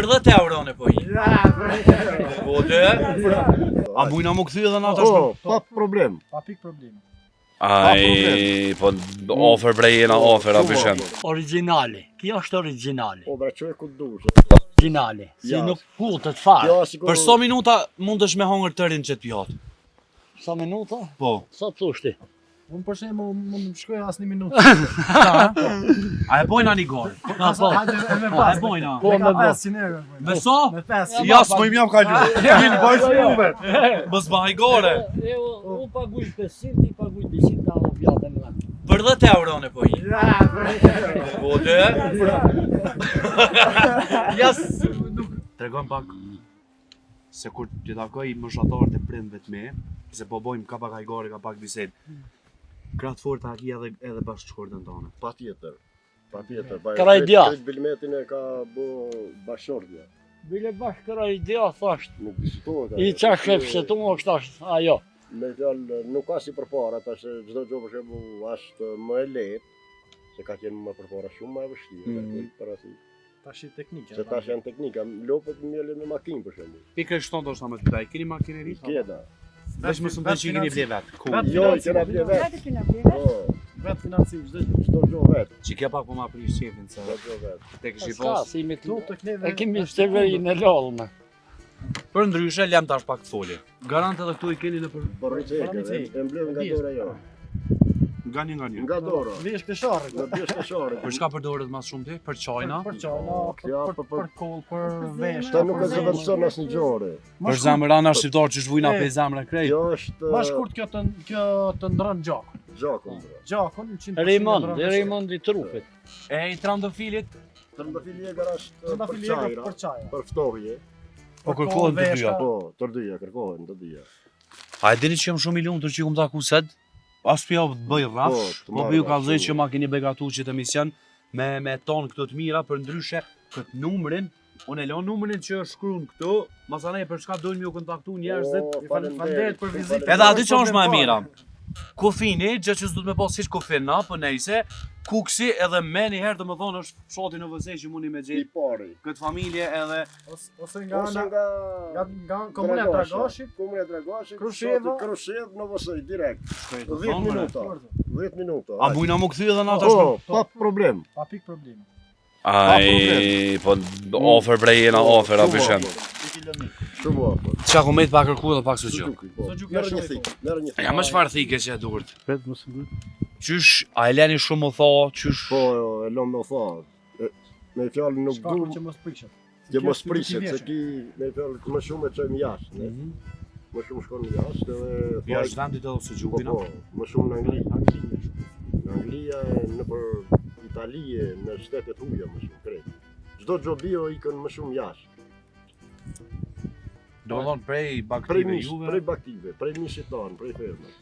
10 euro në po i. Po de. A mujna mu kthy edhe na tash? Po, pa problem. Pa pik problem. Ai, po ofër bre jena ofër a pishem. Origjinali. Kjo është origjinali. Po, bre, çoj ku dush. Origjinali. Si Ja. nuk putet fare. Jo, sikur Për sa minuta mundesh me hongër tërin qet pjatë? Sa minuta? Po. Sa thosh ti? Unë për shembull mund të shkoj as një minutë. A e bojna një gol? Na po. Hajde e me A pas. e bojna? Po, Me me ka bo. 500 euro. bojna. Me sa? Me 500. Ja, s'po im jam kalu. Vin bajsh juve. Mos bëj gore. E, unë paguj 500, ti paguj 200, ta o pjatën në. Për 10 euro në po i. Po de. Ja, nuk tregon pak se kur t'i takoj moshatarët e prindve të mi, se po bojmë ka pak hajgare, ka pak bisedë. Krah të forta ki edhe edhe bashkëshortën tonë. Patjetër. Patjetër. Pa, Kraj djath. Krejt bilmetin e ka bo bashkëshortja. Bile bashkë idea thasht. Nuk diskutohet. I ajo. qa shef se tu më është tash ajo. Me fjalë, nuk ka si përpara, tash çdo gjë për shembull është më e lehtë, se ka qenë më përpara shumë më e vështirë, mm Mhm. -hmm. parasysh. Tash i teknike. Se tash janë teknika, lopët mjelen me makinë për shembull. Pikërisht shton do me të pyet, keni makinë ri? Kjeda. Veç më së që i keni ble vet. Ku? Vet- Jo, i kena ble vet. Vetë kena ble vet. Po, Vet financim çdo gjë. çdo gjë vet, Që kjo pak po ma prish qefin se çdo gjë vet. tek S'ka, shipos. si me Këtu tek neve. E kemi qeverinë e lodhme. Për ndryshe lem tash pak të foli. Garant edhe këtu i keni në për Borrice Borrice. e mbledh nga dora jo. nga një nga një. Nga dora. Vesh këtë sharrë. Nga biesh të sharrë. Për çka përdoret më shumë ti? Për çajna? Për çajna, për Ja, për, për- për koll, për vesh. Ta nuk e zëvendëson asnjë gjë ore. Për zemrana shqiptar që shvujna E. pe zemra krejt. Kjo është Ma shkurt kjo të kjo të ndron gjakun. gjakun. bro. Gjakun 100% Rimond, ndron vesh. rimond i trupit. E i trëndafilit Trëndafili e është për Trëndafili e çajra, për çajra. për ftohje. Po kërkohen të dyja. Po, të dyja kërkohen të dyja. A e dini që jam shumë i lumtur që ju kum taku sot? As po ja bëj rrafsh, Po, të po marrë bëj ju rrafsh, kallzoj shumë. që ma keni begatu që të emision me me ton këto të mira, për ndryshe këtë numrin, unë e lë numrin që është shkruan këtu, masanej për çka dojnë mi u kontaktu njerëzit. O, Faleminderit për vizitën. Edhe aty që është më e mira. Kufini, gjë që s'du të me pas hiç kufin, na, po nejse, Kuksi edhe me një herë domethënë është fshati në VZ që mundi me I gjetë pari. këtë familje edhe Ose ose nga Ose ana nga nga nga komuna e Dragasha. Dragashit. Komuna e Dragashit, Krusheva. fshati Krushev, Novosej direkt. Shkoj të 10 thonë, bre. minuta. 10 minuta. A mujna mu kthy edhe na tash? Po, pa problem. Pa pik problemi. Ai, po ofër bre jena ofër, a Shumë pishem. afër. Shumë afër. Qa ku met pa kërku edhe pak suxhuk. Suxhuki, po. Suxhuki Merr është një shumë i thik, merr një thik. Ja më çfarë thike që e duhet. Pret mos më Qysh, a e leni shumë më tha, qysh... Po, e lëm me tha. E, Me fjalë nuk Shkaku du që mos prishet. që Kjo mos është prishet, i se ki me fjalë më shumë e çojmë jashtë, ne. Mhm. Më shumë shkon jashtë edhe Jashtë vendit edhe po, suxhukin, po, më shumë në Angli. Angli. Në Anglia, e në për Itali, e në shtetet huaja më shumë krejt. Çdo gjë bio ikën më shumë jashtë. Do të thonë prej Prej baktive mish, juve. prej baktive, prej mishit tonë, prej fermës.